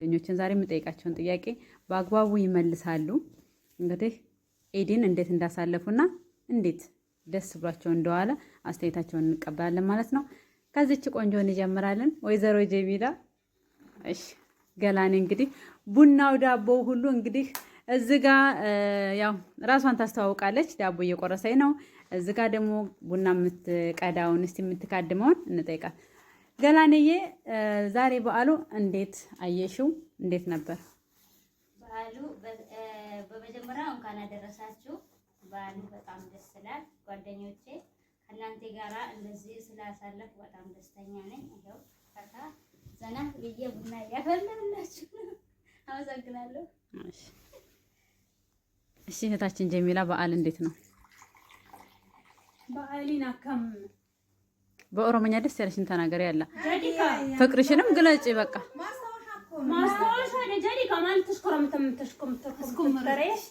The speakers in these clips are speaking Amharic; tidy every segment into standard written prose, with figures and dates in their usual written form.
ጓደኞችን ዛሬ የምጠይቃቸውን ጥያቄ በአግባቡ ይመልሳሉ። እንግዲህ ኢድን እንዴት እንዳሳለፉና እንዴት ደስ ብሏቸው እንደዋለ አስተያየታቸውን እንቀበላለን ማለት ነው። ከዚች ቆንጆ እንጀምራለን። ወይዘሮ ጀሚላ እሺ፣ ገላኔ እንግዲህ ቡናው ዳቦው ሁሉ እንግዲህ እዚህ ጋ ያው ራሷን ታስተዋውቃለች። ዳቦ እየቆረሰኝ ነው። እዚህ ጋ ደግሞ ቡና የምትቀዳውን እስቲ የምትካድመውን እንጠይቃል። ገላኔዬ ዛሬ በዓሉ እንዴት አየሽው? እንዴት ነበር በዓሉ? በመጀመሪያ እንኳን አደረሳችሁ። በዓሉ በጣም ደስ ይላል። ጓደኞቼ ከእናንተ ጋራ እንደዚህ ስላሳለፍ በጣም ደስተኛ ነኝ። ይኸው ፈታ ዘና ብዬ ቡና እያፈላሁላችሁ ነው። አመሰግናለሁ። እሺ እህታችን ጀሚላ በዓል እንዴት ነው? በዓሊን አከም በኦሮሞኛ ደስ ያለሽን ተናገሪ። ያለ ፍቅርሽንም ግለጪ። በቃ ማስታወሻ ጀዲካ ማለት ተሽኮረምተምተሽኮምተሽኮምተሬሽ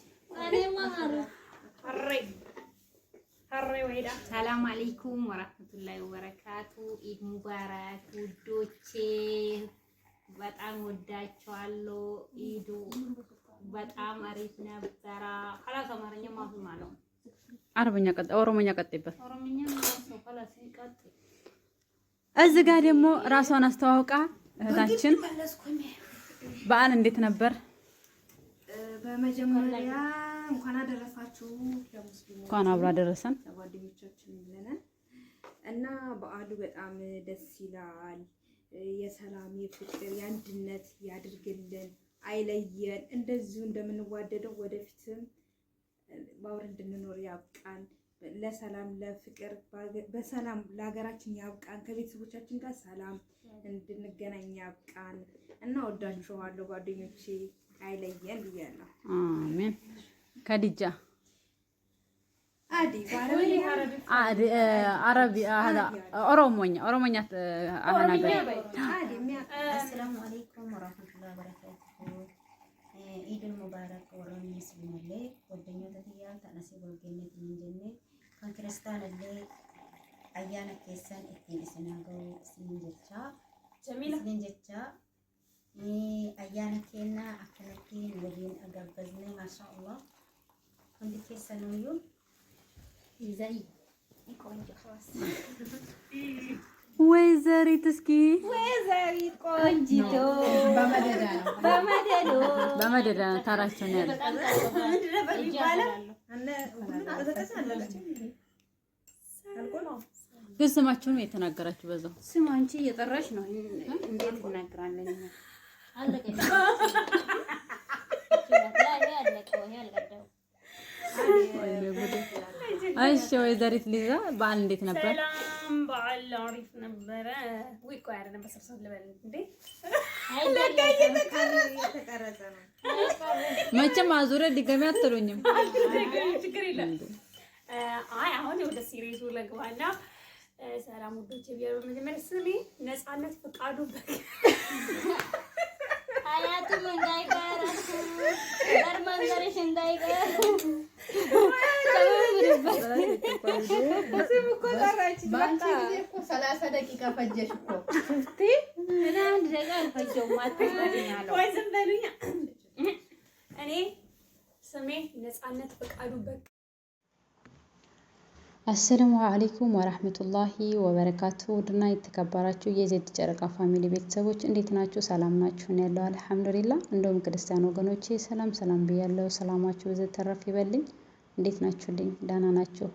ሰላም አለይኩም ወራህመቱላሂ ወበረካቱ። ኢድ ሙባረክ ውዶቼ፣ በጣም ወዳቸዋለሁ። ኢዱ በጣም አሪፍ ነበረ። خلاص አማርኛ ማፊ ማለት አረበኛ ቀጥ ኦሮሞኛ ቀጥይበት። ኦሮሞኛ خلاص ቀጥ እዚህ ጋር ደግሞ ራሷን አስተዋውቃ እህታችን በዓል እንዴት ነበር? በመጀመሪያ እንኳን አደረሳችሁ ለሙስሊሙ እንኳን አብሮ አደረሰን ጓደኞቻችን ብለናል እና በዓሉ በጣም ደስ ይላል። የሰላም የፍቅር የአንድነት ያድርግልን፣ አይለየን። እንደዚሁ እንደምንዋደደው ወደፊትም ባውር እንድንኖር ያብቃን። ለሰላም ለፍቅር በሰላም ለሀገራችን ያብቃን። ከቤተሰቦቻችን ጋር ሰላም እንድንገናኝ ያብቃን እና ወዳችኋለሁ ጓደኞቼ፣ አይለየን ብያለሁ። አሜን። ከዲጃ አዲ አረቢ ኦሮሞኛ ኦሮሞኛ አናገር። አሰላሙ አለይኩም ወራህመቱላሂ ወበረካቱሁ። ኢድል ሙባረክ ወሮን musliimallee ጓደኞota kiyyaa kan asii wal geenyeetiin hin jenne kan kiristaanallee ayyaana keessan ittiin isin haa ga'u isinin jechaa ayyaana keenya akkanatti waliin agabbazne maasha Allah hundi keessanuyyuu ይዘይ ቆንጆ ወይዘሪት እስኪ ወይዘሪት ቆንጂቶ በመደዶ በመደዳ ታራቸው ነው ያለ። ግን ስማችሁን የተናገራችሁ በዛው ስም አንቺ እየጠራሽ ነው። እንዴት እናገራለን? እሺ ወይዘሪት ሊዛ በዓል እንዴት ነበር? ሰላም በዓል አሪፍ ነበረ። ውይ ቆይ አይደለም በስብሰብ ልበል እንዴ? የተቀረጸ ነው። መቼም አዙረ ድጋሚ አትሉኝም። ችግር የለም። አይ አሁን ወደ serious ኡ ለግባና ሰላም ውዶቼ ብያለሁ። በመጀመሪያ ስሜ ነፃነት ፈቃዱ አያቱም እንዳይቀር ዘር እንዳይቀር ስም እኮ ጠራች። በአንቺ ጊዜ እኮ 30 ደቂቃ ፈጀሽ እኮ። እኔ አንድ ደቂቃ አልፈጀውም። አትፈጅኛለሁ ወይ ዝም በሉኝ። እኔ ስሜ ነፃነት ፈቃዱ በቃ አሰላሙ አለይኩም ወራህመቱላሂ ወበረካቱ። ውድና የተከበራችሁ የዜድ ጨረቃ family ቤተሰቦች እንዴት ናችሁ? ሰላም ናችሁ? እኔ ያለው አልሐምዱሊላ። እንደውም ክርስቲያን ወገኖቼ ሰላም ሰላም ብያለሁ። ሰላማችሁ ብዝት ተረፍ ይበልኝ። እንዴት ናችሁልኝ? ደህና ናችሁ?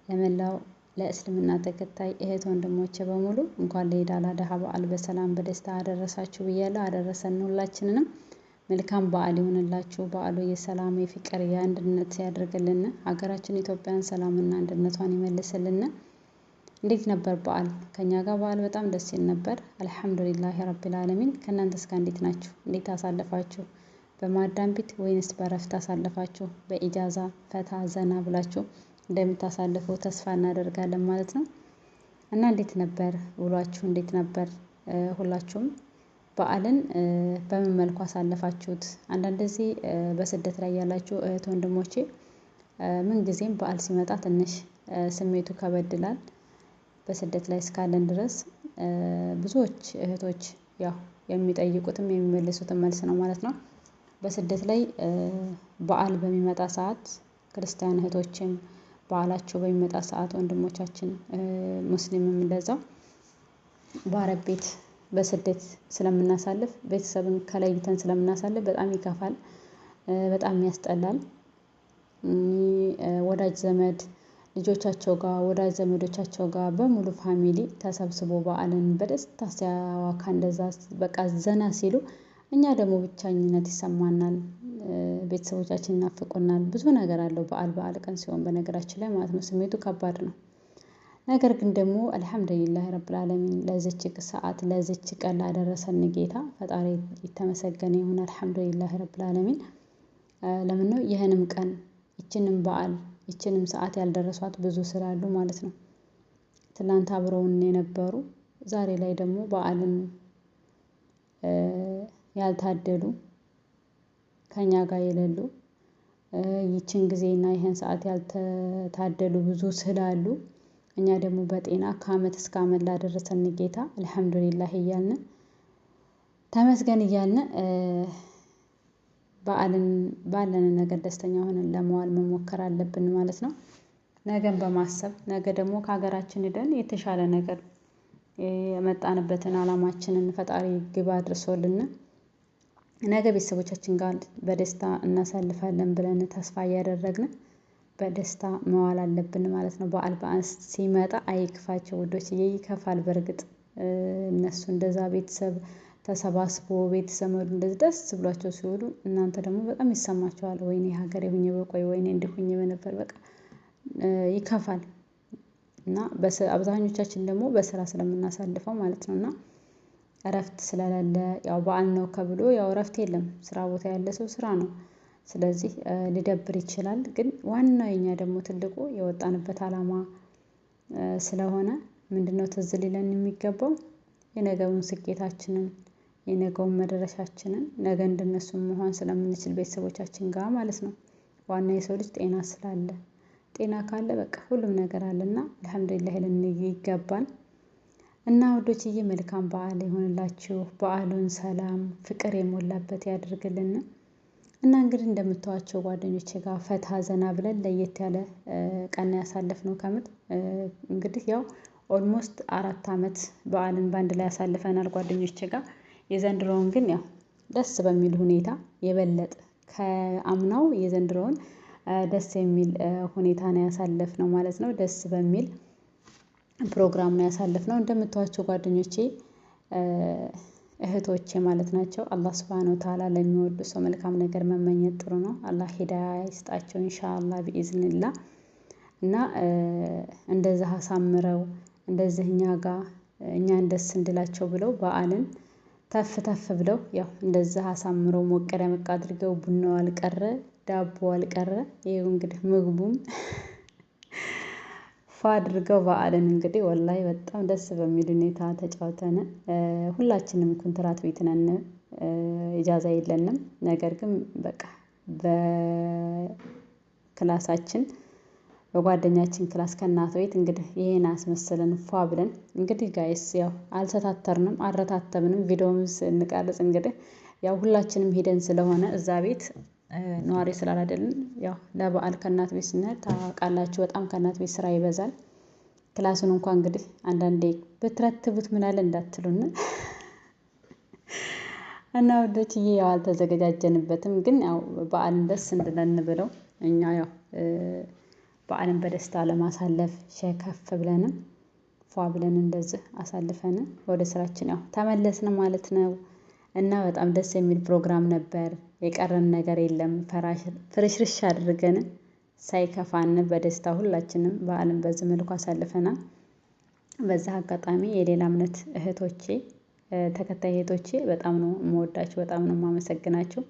ለመላው ለእስልምና ተከታይ እህት ወንድሞቼ በሙሉ እንኳን ለኢድ አል አድሃ በዓል በሰላም በደስታ አደረሳችሁ ብያለሁ። አደረሰን ሁላችንንም። መልካም በዓል ይሁንላችሁ። በዓሉ የሰላም የፍቅር የአንድነት ያደርግልን። ሀገራችን ኢትዮጵያን ሰላምና አንድነቷን ይመልስልን። እንዴት ነበር በዓል? ከኛ ጋር በዓል በጣም ደስ ይል ነበር። አልሐምዱሊላሂ ረቢል ዓለሚን። ከእናንተስ ጋር እንዴት ናችሁ? እንዴት አሳለፋችሁ? በማዳም ቤት ወይንስ በረፍት አሳለፋችሁ? በኢጃዛ ፈታ ዘና ብላችሁ እንደምታሳልፉ ተስፋ እናደርጋለን ማለት ነው። እና እንዴት ነበር ውሏችሁ? እንዴት ነበር? ሁላችሁም በዓልን በምን መልኩ አሳለፋችሁት? አንዳንድ ጊዜ በስደት ላይ ያላችሁ እህት ወንድሞቼ ምን ጊዜም በዓል ሲመጣ ትንሽ ስሜቱ ከበድ ይላል። በስደት ላይ እስካለን ድረስ ብዙዎች እህቶች ያው የሚጠይቁትም የሚመልሱትም መልስ ነው ማለት ነው። በስደት ላይ በዓል በሚመጣ ሰዓት ክርስቲያን እህቶችም በዓላቸው በሚመጣ ሰዓት ወንድሞቻችን ሙስሊምም እንደዛው በአረብ ቤት በስደት ስለምናሳልፍ ቤተሰብን ከለይተን ስለምናሳልፍ በጣም ይከፋል፣ በጣም ያስጠላል። ወዳጅ ዘመድ ልጆቻቸው ጋር ወዳጅ ዘመዶቻቸው ጋር በሙሉ family ተሰብስቦ በዓልን በደስታ ሲያዋካ እንደዛ በቃ ዘና ሲሉ፣ እኛ ደግሞ ብቸኝነት ይሰማናል። ቤተሰቦቻችን ይናፍቁናል። ብዙ ነገር አለው በዓል በዓል ቀን ሲሆን በነገራችን ላይ ማለት ነው ስሜቱ ከባድ ነው። ነገር ግን ደግሞ አልሐምዱሊላህ ረብል ዓለሚን ለዚች ሰዓት ለዚች ቀን ላደረሰን ጌታ ፈጣሪ የተመሰገነ ይሁን። አልሐምዱሊላህ ረብል ዓለሚን። ለምን ነው ይህንም ቀን ይችንም በዓል ይችንም ሰዓት ያልደረሷት ብዙ ስላሉ ማለት ነው። ትላንት አብረውን የነበሩ ዛሬ ላይ ደግሞ በዓልን ያልታደሉ ከኛ ጋር የሌሉ ይችን ጊዜና ይህን ሰዓት ያልተታደሉ ብዙ ስላሉ እኛ ደግሞ በጤና ከአመት እስከ አመት ላደረሰን ጌታ አልሐምዱሊላህ እያልን ተመስገን እያልን በዓልን ባለን ነገር ደስተኛ ሆነን ለመዋል መሞከር አለብን ማለት ነው። ነገን በማሰብ ነገ ደግሞ ከሀገራችን ሄደን የተሻለ ነገር የመጣንበትን አላማችንን ፈጣሪ ግብ አድርሶልን ነገ ቤተሰቦቻችን ጋር በደስታ እናሳልፋለን ብለን ተስፋ እያደረግን በደስታ መዋል አለብን ማለት ነው። በዓል በዓል ሲመጣ አይክፋቸው ውዶችዬ፣ ይከፋል። በእርግጥ እነሱ እንደዛ ቤተሰብ ተሰባስቦ ቤተሰብ እንደዚህ ደስ ብሏቸው ሲውሉ እናንተ ደግሞ በጣም ይሰማቸዋል። ወይኔ ሀገሬ ሁኜ በቆይ፣ ወይኔ እንዲህ ሁኜ በነበር፣ በቃ ይከፋል። እና አብዛኞቻችን ደግሞ በስራ ስለምናሳልፈው ማለት ነው እና እረፍት ስለሌለ ያው በዓል ነው ከብሎ ያው እረፍት የለም። ስራ ቦታ ያለ ሰው ስራ ነው። ስለዚህ ሊደብር ይችላል። ግን ዋናው የኛ ደግሞ ትልቁ የወጣንበት አላማ ስለሆነ ምንድነው ትዝ ሊለን የሚገባው የነገውን ስኬታችንን የነገውን መድረሻችንን ነገ እንደነሱ መሆን ስለምንችል ቤተሰቦቻችን ጋር ማለት ነው። ዋና የሰው ልጅ ጤና ስላለ ጤና ካለ በቃ ሁሉም ነገር አለና አልሐምዱሊላህ ልንል ይገባል። እና ውዶችዬ መልካም በዓል ይሆንላችሁ። በዓሉን ሰላም ፍቅር የሞላበት ያድርግልን። እና እንግዲህ እንደምታዋቸው ጓደኞቼ ጋር ፈታ ዘና ብለን ለየት ያለ ቀን ያሳለፍነው ከምር እንግዲህ ያው almost 4 አመት በዓልን በአንድ ላይ ያሳልፈናል ጓደኞቼ ጋር። የዘንድሮውን ግን ያው ደስ በሚል ሁኔታ የበለጠ ከአምናው የዘንድሮውን ደስ የሚል ሁኔታ ነው ያሳለፍነው ማለት ነው። ደስ በሚል ፕሮግራም ነው ያሳለፍነው። እንደምታዋቸው ጓደኞቼ እህቶቼ ማለት ናቸው። አላህ ሱብሃነሁ ወተዓላ ለሚወዱ ሰው መልካም ነገር መመኘት ጥሩ ነው። አላህ ሂዳያ ይስጣቸው ኢንሻአላህ ቢኢዝኒላህ። እና እንደዚህ አሳምረው እንደዚህ እኛ ጋር እኛን ደስ እንድላቸው ብለው በዓልን ተፍ ተፍ ብለው ያው እንደዚህ አሳምረው ሞቅ ደመቅ አድርገው ቡናው አልቀረ ዳቦ አልቀረ ይኸው እንግዲህ ምግቡም ፏ አድርገው በዓልን እንግዲህ ወላሂ በጣም ደስ በሚል ሁኔታ ተጫውተን ሁላችንም ኩንትራት ቤት ነን፣ ኢጃዛ የለንም። ነገር ግን በቃ በክላሳችን በጓደኛችን class ከእናት ቤት እንግዲህ ይሄን አስመስለን ፏ ብለን እንግዲህ guys ያው አልሰታተርንም፣ አልረታተብንም። ቪዲዮም ስንቀርጽ እንግዲህ ያው ሁላችንም ሄደን ስለሆነ እዛ ቤት ነዋሪ ስላላደልን ያው ለበዓል ከእናት ቤት ስንሄድ ታውቃላችሁ በጣም ከእናት ቤት ስራ ይበዛል። class ኡን እንኳን እንግዲህ አንዳንዴ ብትረትቡት ምን አለ እንዳትሉን እና ውዶችዬ ያው አልተዘገጃጀንበትም፣ ግን ያው በዓልን ደስ እንድለን ብለው እኛ ያው በዓልን በደስታ ለማሳለፍ ሸከፍ ብለንም ፏ ብለን እንደዚህ አሳልፈን ወደ ስራችን ያው ተመለስን ማለት ነው። እና በጣም ደስ የሚል ፕሮግራም ነበር። የቀረን ነገር የለም። ፍርሽርሽ አድርገን ሳይከፋን በደስታ ሁላችንም በዓልን በዚህ መልኩ አሳልፈናል። በዚህ አጋጣሚ የሌላ እምነት እህቶቼ ተከታይ እህቶቼ በጣም ነው የምወዳችሁ፣ በጣም ነው የማመሰግናችሁ።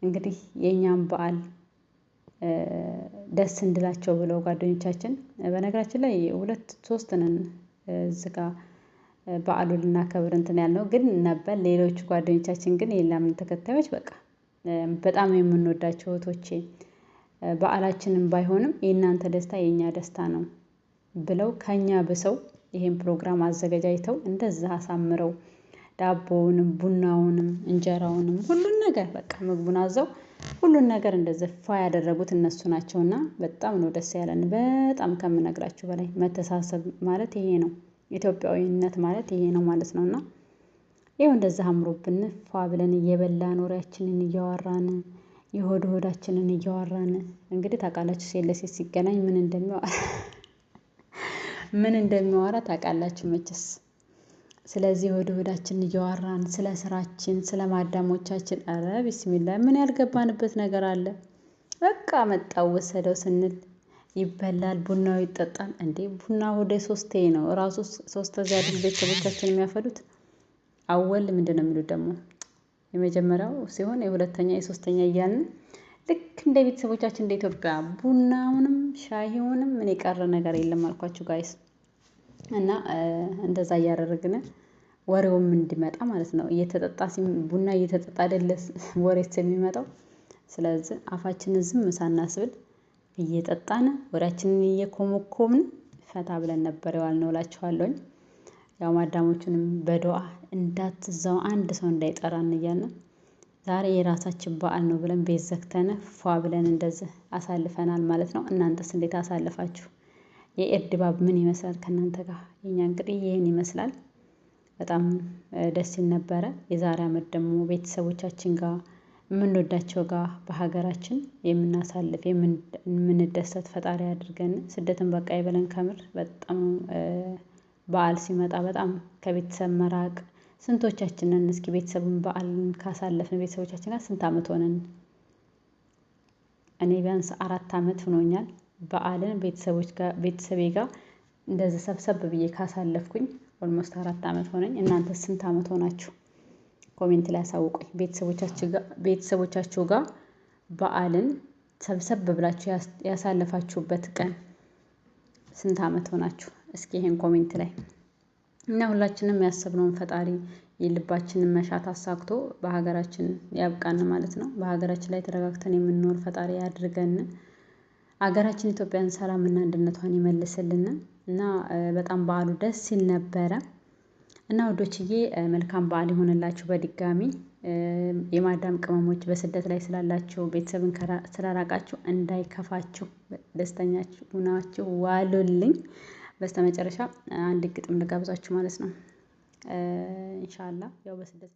እንግዲህ የእኛም በዓል ደስ እንድላቸው ብለው ጓደኞቻችን በነገራችን ላይ 2 3 ነን እዚህ ጋ በዓሉን ልናከብር እንትን ያልነው ግን ነበር። ሌሎቹ ጓደኞቻችን ግን የሌላ እምነት ተከታዮች በቃ በጣም የምንወዳቸው እህቶቼ በዓላችንም ባይሆንም የእናንተ ደስታ የእኛ ደስታ ነው ብለው ከኛ ብሰው ይሄን ፕሮግራም አዘገጃጅተው እንደዛ አሳምረው ዳቦውንም ቡናውንም እንጀራውንም ሁሉን ነገር በቃ ምግቡን አዘው ሁሉን ነገር እንደዚህ ፏ ያደረጉት እነሱ ናቸውና በጣም ነው ደስ ያለን። በጣም ከምነግራችሁ በላይ መተሳሰብ ማለት ይሄ ነው። ኢትዮጵያዊነት ማለት ይሄ ነው ማለት ነው። እና ይኸው እንደዛ አምሮብን ፏ ብለን እየበላን ወሬያችንን እያወራን የሆድ ሆዳችንን እያወራን እንግዲህ ታውቃላችሁ፣ ሴት ለሴት ሲገናኝ ምን እንደሚያወራ ምን እንደሚያወራ ታውቃላችሁ መቼስ። ስለዚህ የሆድ ሆዳችንን እያወራን ስለ ስራችን፣ ስለ ማዳሞቻችን፣ ኧረ ቢስሚላ ምን ያልገባንበት ነገር አለ? በቃ መጣው ወሰደው ስንል ይበላል፣ ቡናው ይጠጣል። እንዴ ቡና ወደ ሶስቴ ነው ራሱ ሶስት እዚያ አይደል ቤተሰቦቻችን የሚያፈሉት። አወል ምንድን ነው የሚሉት ደግሞ የመጀመሪያው ሲሆን የሁለተኛ የሶስተኛ እያልን ልክ እንደ ቤተሰቦቻችን እንደ ኢትዮጵያ ቡናውንም ሻሂውንም ምን የቀረ ነገር የለም አልኳችሁ guys። እና እንደዛ እያደረግን ወሬውም እንዲመጣ ማለት ነው። እየተጠጣ ቡና እየተጠጣ አይደለ ወሬስ የሚመጣው። ስለዚህ አፋችንን ዝም ሳናስብል እየጠጣን ወሬያችንን እየኮመኮምን ፈታ ብለን ነበር የዋልነው እላችኋለሁኝ። ያው ማዳሞቹንም በዱዓ እንዳትዛው አንድ ሰው እንዳይጠራን እያልን ዛሬ የራሳችን በዓል ነው ብለን ቤት ዘግተን ፏ ብለን እንደዚህ አሳልፈናል ማለት ነው። እናንተስ እንዴት አሳልፋችሁ? የኢድ ድባብ ምን ይመስላል ከእናንተ ጋር? የኛ እንግዲህ ይህን ይመስላል። በጣም ደስ ይል ነበረ። የዛሬ አመት ደግሞ ቤተሰቦቻችን ጋር የምንወዳቸው ጋር በሀገራችን የምናሳልፍ የምንደሰት ፈጣሪ አድርገን ስደትን በቃ ይበለን። ከምር በጣም በዓል ሲመጣ በጣም ከቤተሰብ መራቅ ስንቶቻችንን እስኪ ቤተሰብን በዓልን ካሳለፍን ቤተሰቦቻችን ጋር ስንት አመት ሆነን? እኔ ቢያንስ 4 አመት ሆኖኛል። በዓልን ቤተሰቤ ጋር እንደዚህ ሰብሰብ ብዬ ካሳለፍኩኝ almost 4 አመት ሆነኝ። እናንተ ስንት አመት ሆናችሁ? comment ላይ አሳውቁኝ። ቤተሰቦቻችሁ ጋር በዓልን ሰብሰብ ብላችሁ ያሳለፋችሁበት ቀን ስንት አመት ሆናችሁ? እስኪ ይሄን comment ላይ እና ሁላችንም ያሰብነውን ፈጣሪ የልባችንን መሻት አሳክቶ በሀገራችን ያብቃን ማለት ነው። በሀገራችን ላይ ተረጋግተን የምንኖር ፈጣሪ ያድርገን። ሀገራችን ኢትዮጵያን ሰላምና አንድነቷን ይመልስልን። እና በጣም በዓሉ ደስ ሲል ነበረ። እና ውዶችዬ መልካም በዓል ይሆንላችሁ። በድጋሚ የማዳም ቅመሞች በስደት ላይ ስላላችሁ ቤተሰብን ስላራቃችሁ እንዳይከፋችሁ ደስተኛችሁ ሁናችሁ ዋሉልኝ። በስተመጨረሻ አንድ ግጥም ልጋብዛችሁ ማለት ነው። ኢንሻአላህ ያው በስደት